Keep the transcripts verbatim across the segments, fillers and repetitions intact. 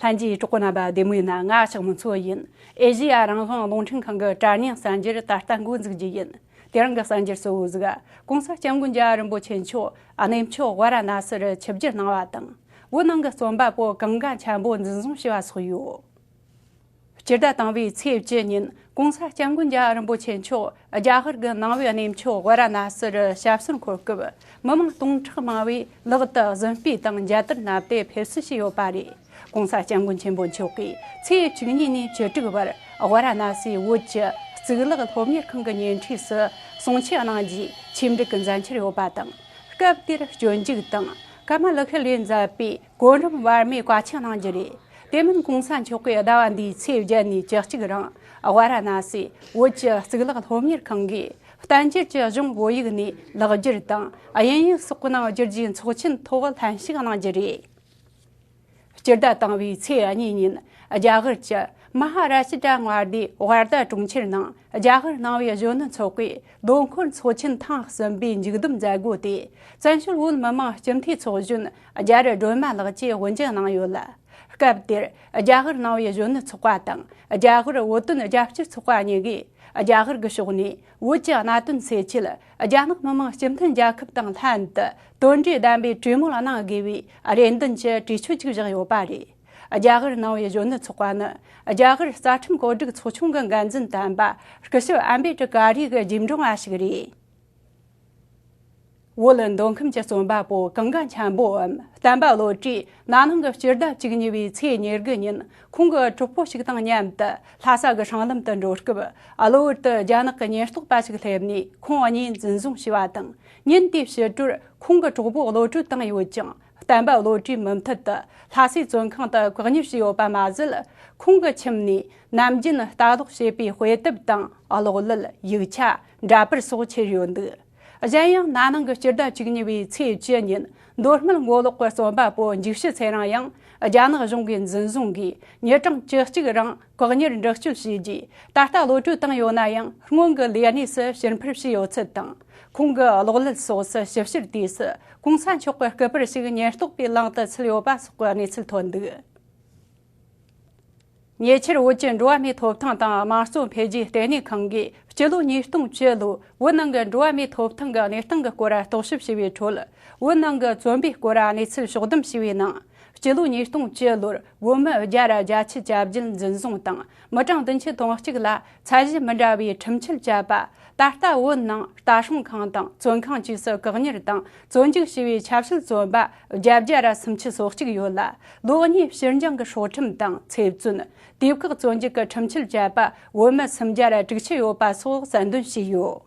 ལྷན་རྒྱས་གྲོགས་པོ་རྣམ་པ་བདེ་མོ་ཡིན་ན། ང་ཞག་མི་ཚོ་ཡིན། ཨེ་ཤེ་ཡ་རང་དབང་རླུང་འཕྲིན་ཁང་གི་དྲ་བརྙན་གསར་འགྱུར་ད་ལྟ་འགོ་འཛུགས་རྒྱུ་ཡིན། དེ་རིང་གི་གསར་འགྱུར་གཙོ་བོ་ཟིག་༸གོང་ས་སྐྱབས་མགོན་རྒྱལ་བ་རིན་པོ་ཆེ་མཆོག་གནས་མཆོག་ཝཱ་ར་ཎ་སི་རུ་ཆིབས་བསྒྱུར་གནང་བ་དང་། བོད་ནང་གི་རྩོམ་པ་པོ་གངྒཱ་འཁྱམ་པོ་འཛིན་བཟུང་བྱས་པ་སོགས་ཡོད། སྤྱི་ཟླ་དང་པོའི་ཚེས་བཅུ་ཉིན་༸གོང་ས་སྐྱབས་མགོན་རྒྱལ་བ་རིན་པོ་ཆེ་མཆོག་རྒྱ་གར་གྱི་ནང་པའི་གནས་མཆོག་ཝཱ་ར་ཎ་སི་རུ་ཞབས་སོར་འཁོད་སྐབས། མི་མང་སྟོང་ཕྲག་མང་བས་ལག་ཏུ་བཟི་སྤོས་དང་མཇལ་དར་མནབས་ཏེ་ཕེབས་བསུ་བྱས་ཡོད་པ་རེད།༸གོང་ས་སྐྱབས་མགོན་ཆེན་པོ་མཆོག་གིས་ཚེས་བཅུ་གཉིས་ནས་བཅུ་དྲུག་བར་ཝཱ་ར་ཎ་སིའི་བོད་ཀྱི་གཙུག་ལག་སློབ་གཉེར་ཁང་གི་ཉེ་འཁྲིས་སུ་གསུང་ཆོས་གནང་རྒྱུའི་ཆིབས་འགྲིག་གི་མཛད་འཆར་ཡོད་པ་དང་། སྐབས་དེར་སྤྱོད་འཇུག་དང་ཀ་མ་ལ་ཤཱི་ལས་མཛད་པའི་གོ་འགྲམ་བར་མའི་བཀའ་ཆོས་གནང་རྒྱུ་རེད། དེ་མིན་༸གོང་ས་མཆོག་གིས་ཟླ་བ་འདིའི་ཚེས་བརྒྱད་ནས་བཅུ་གཅིག་རིང་ཝཱ་ར་ཎ་སི་བོད་ཀྱི་གཙུག་ལག་སློབ་གཉེར་ཁང་གིས་བསྟན་འགྱུར་གྱི་གཞུང་བོད་ཡིག་ནས་ལེགས་བསྒྱུར་དང་དབྱིན་ཡིག་སོགས་ཀྱི་ནང་བསྒྱུར་རྒྱུའི་ཚོགས་ཆེན་ཐོག་ལྷན་ཞུགས་གནང་རྒྱུ་རེད། སྤྱི་ཟླ་དང་པོའི་ཚེས་གཉིས་ཉིན་རྒྱ་གར་གྱི་མ་ཧཱ་ར་ཤི་ཏྲ་མངའ་སྡེའི་ཝར་དྷ་གྲོང་ཁྱེར་ནང་རྒྱ་གར་ནང་པའི་གཞོན་ནུ་ཚོགས་པའི་ལོ་འཁོར་ཚོགས་ཆེན་ཐེངས་གསུམ་པའི་མཇུག་བསྡོམས་མཛད་སྒོ་དེ་བཙན་བྱོལ་བོད་མི་མང་སྤྱི་འཐུས་ཚོགས་གཞོན་རྒྱ་རི་སྒྲོལ་མ་ལགས་ཀྱིས་དབུ་འབྱེད་གནང་ཡོད་ལ། སྐབས་དེར་རྒྱ་གར་ནང་པའི་གཞོན་ནུ་ཚོགས་པ་དང་རྒྱ་གར་བོད་དོན་རྒྱབ་སྐྱོར་ཚོགས་པ་གཉིས་ཀས་རྒྱ་གར་གྱི་ཕྱོགས་ནས་བོད་ཀྱི་གནད་དོན་སེལ་ཆེད་རྒྱ་ནག་མི་དམངས་སྤྱི་མཐུན་རྒྱལ་ཁབ་དང་ལྷན་དུ་དོན་འབྲས་ལྡན་པའི་གྲོས་མོལ་གནང་དགོས་པའི་རེ་འདུན་གྱི་གྲོས་ཆོད་ཅིག་བཞག་ཡོད་པ་རེད། རྒྱ་གར་ནང་པའི་གཞོན་ནུ་ཚོགས་པ་ནི་རྒྱ་གར་རྩ་ཁྲིམས་བཀོད་སྒྲིག་ཚོགས་ཆུང་གི་འགན་འཛིན་དམ་པ་སྐུ་ཞབས་ཨམ་བེ་ཏྲི་ཀ་རི་གི་རྗེས་འབྲང་བ་ཞིག་རེད། བོད་མདོ་ཁམས་ཀྱི་རྩོམ་པ་པོ་གངྒཱ་འཁྱམ་པོའམ་བསྟན་པ་བློ་གྲོས་ན་ནིང་གི་སྤྱི་ཟླ་བཅུ་གཉིས་པའི་ཚེས་ཉེར་དགུ་ཉིན་ཁོང་གི་གྲོགས་པོ་ཞིག་དང་མཉམ་དུ་ལྷ་ས་གི་སྲང་ལམ་དུ་འགྲོ་སྐབས། གློ་བུར་དུ་རྒྱ་ནག་གི་ཉེན་རྟོག་པ་ཞིག་སླེབས་ནས་ཁོང་གཉིས་འཛིན་བཟུང་བྱས་པ་དང་། ཉིན་དེའི་ཕྱི་དྲོར་ཁོང་གི་གྲོགས་པོ་གློད་གྲོལ་བཏང་ཡོད་ཀྱང་། བསྟན་པ་བློ་གྲོས་མུ་མཐུད་དུ་ལྷ་སའི་བཙོན་ཁང་དུ་བཀག་ཉར་བྱས་ཡོད་པ་མ་ཟད། ཁོང་གི་ཁྱིམ་ནས་ནམ་རྒྱུན་ལྟ་ཀློག་བྱེད་པའི་དཔེ་དེབ་དང་གློག་ཀླད། ཡིག་ཆ། འདྲ་པར་སོགས་ཁྱེར་ཡོད་འདུག། གཞན་ཡང་ན་ནིང་གི་སྤྱི་ཟླ་བཅུ་གཉིས་པའི་ཚེས་བཅུ་ཉིན་མདོ་སྨད་མགོ་ལོག་གི་རྩོམ་པ་པོ་འཇིགས་བྱེད་ཚེ་རིང་ཡང་རྒྱ་ནག་གཞུང་གིས་འཛིན་བཟུང་གིས་ཉིན་གྲངས་བཅུ་གཅིག་རིང་བཀག་ཉར་འདྲི་གཅོད་བྱས་རྗེས། ད་ལྟ་གློད་གྲོལ་བཏང་ཡོད་ན་ཡང་སྔོན་གྱི་ལས་གནས་སུ་ཕྱིར་འཕུར་བྱས་ཡོད་ཚུལ་དང་། ཁོང་གི་གློག་ཀླད་སོགས་སུ་ཞིབ་བཤེར་དུས་སུ་༸གོང་ས་མཆོག་གི་སྐུ་པར་ཞིག་ཉེན་རྟོག་པའི་ལག་ཏུ་ཚུད་ཡོད་པ་སོགས་ཀྱི་གནས་ཚུལ་ཐོན་འདུག། ཉེ་ཆར་བོད་ཀྱི་འགྲོ་བ་མིའི་ཐོབ་ཐང་དང་དམངས་གཙོ་འཕེལ་རྒྱས་ལྟེ་གནས་ཁང་གིས་སྤྱི་ལོ་ཉིས་སྟོང་བཅུ་ལོའི་བོད་ནང་གི་འགྲོ་བ་མིའི་ཐོབ་ཐང་གི་གནས་སྟངས་ཀྱི་སྐོར་རྟོག་ཞིབ་བྱས་པའི་ཁྲོད། བོད་ནང་གི་བཙོན་པའི་སྐོར་གནས་ཚུལ་ཕྱོགས་བསྡོམས་བྱས་པའི་ནང་། སྤྱི་ལོ་ཉིས་སྟོང་བཅུ་ལོར་བོད་མི་བརྒྱ་ར་བརྒྱད་ཅུ་གྱ་བརྒྱད་འཛིན་བཟུང་དང་། མི་གྲངས་བདུན་ཅུ་དོན་གཅིག་ལ་ཚད་གཞི་མི་འདྲ་བའི་ཁྲིམས་ཆད་བཅད་པ། ད་ལྟ་བོད་ནང་ལྟ་སྲུང་ཁང་དང་བཙོན་ཁང་བཅས་སུ་བཀག་ཉར་དང་བཙོན་འཇུག་བྱས་པའི་ཆབ་སྲིད་བཙོན་པ་བརྒྱད་བརྒྱ་ར་སུམ་ཅུ་སོ་གཅིག་ཡོད་ལ། ལོ་གཉིས་ཕྱིར་འགྱངས་ཀྱི་སྲོག་ཁྲིམས་དང་ཚེ་བཙོན། དུས་བཀག་བཙོན་འཇུག་གི་ཁྲིམས་ཆད་བཅད་པ་བོད་མི་སུམ་བརྒྱ་ར་དྲུག་ཅུ་ཡོད་པ་སོགས་གསལ་འདོན་བྱས་ཡོད།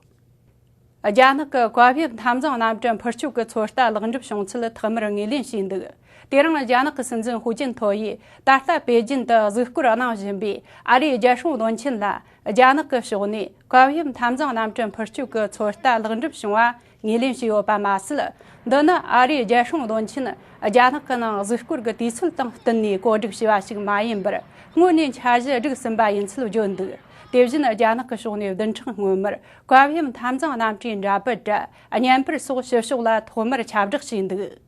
རྒྱ་ནག་གི་བཀའ་ཕེབས་འཐབ་འཛིང་རྣམ་གྲངས་ཕུར་སྐྱོད་ཀྱི་ཚོད་ལྟ་ལེགས་འགྲུབ་བྱུང་ཚུལ་ཐོག་མར་ངོས་ལེན་བྱས་འདུག། དེ་རིང་རྒྱ་ནག་གི་སྲིད་འཛིན་ཧུའུ་ཅིན་ཐའོ་ཡིས་ད་ལྟ་པེ་ཅིན་དུ་གཟིགས་སྐོར་གནང་བཞིན་པའི་ཨ་རིའི་རྒྱལ་སྲུང་བློན་ཆེན་ལ། རྒྱ་ནག་གི་ཕྱོགས་ནས་བཀའ་ཕེབས་འཐབ་འཛིང་རྣམ་གྲངས་ཕུར་སྐྱོད་ཀྱི་ཚོད་ལྟ་ལེགས་འགྲུབ་བྱུང་བ་ངོས་ལེན་བྱས་ཡོད་པ་མ་ཟད། འདི་ནི་ཨ་རིའི་རྒྱལ་སྲུང་བློན་ཆེན་རྒྱ་ནག་གི་ནང་གཟིགས་སྐོར་གྱི་དུས་ཚོད་དང་བསྟུན་ནས་གོ་སྒྲིག་བྱས་པ་ཞིག་མ་ཡིན་པར། སྔོན་ནས་འཆར་གཞི་བསྒྲིགས་ཟིན་པ་ཡིན་ཚུལ་བརྗོད་འདུག། དེ་བཞིན་རྒྱ་ནག་གི་ཕྱོགས་ནས་བདུན་ཕྲག་སྔོན་མར་བཀའ་ཕེབས་འཐབ་འཛིང་རྣམ་གྲྭའི་འདྲ་པར་དང་བརྙན་པར་སོགས་ཕྱི་ཕྱོགས་ལ་ཐོག་མར་ཁྱབ་བསྒྲགས་བྱས་འདུག།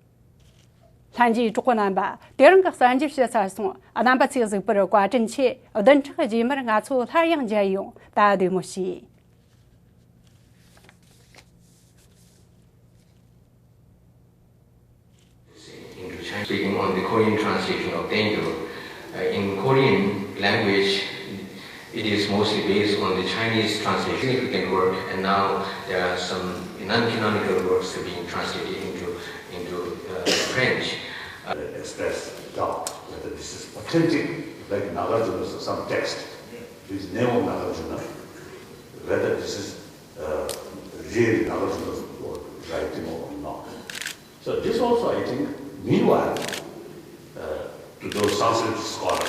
ལྷན་རྒྱས་གྲོགས་པོ་རྣམ་པ། དེ་རིང་གི་གསར་འགྱུར་ཞུས་ཚར་སོང་། རྣམ་པ་ཚོས་གཟིགས་པར་བཀའ་དྲིན་ཆེ། བདུན་ཕྲག་རྗེས་མར་ང་ཚོ་སླར་ཡང་མཇལ་ཡོང་། ད་བདེ་མོ་བྱོས། Into Chinese, speaking on the Korean translation of Daengyur. Uh, in Korean language, it is mostly based on the Chinese translation, significant work, and now there are some non-canonical works that are being translated into, into, uh, French. Uh, express doubt whether this is authentic, like Nagarjuna's some text, his name of Nagarjuna, whether this is, uh, really Nagarjuna's writing or not. So this also, I think, meanwhile, uh, to those Sanskrit scholars,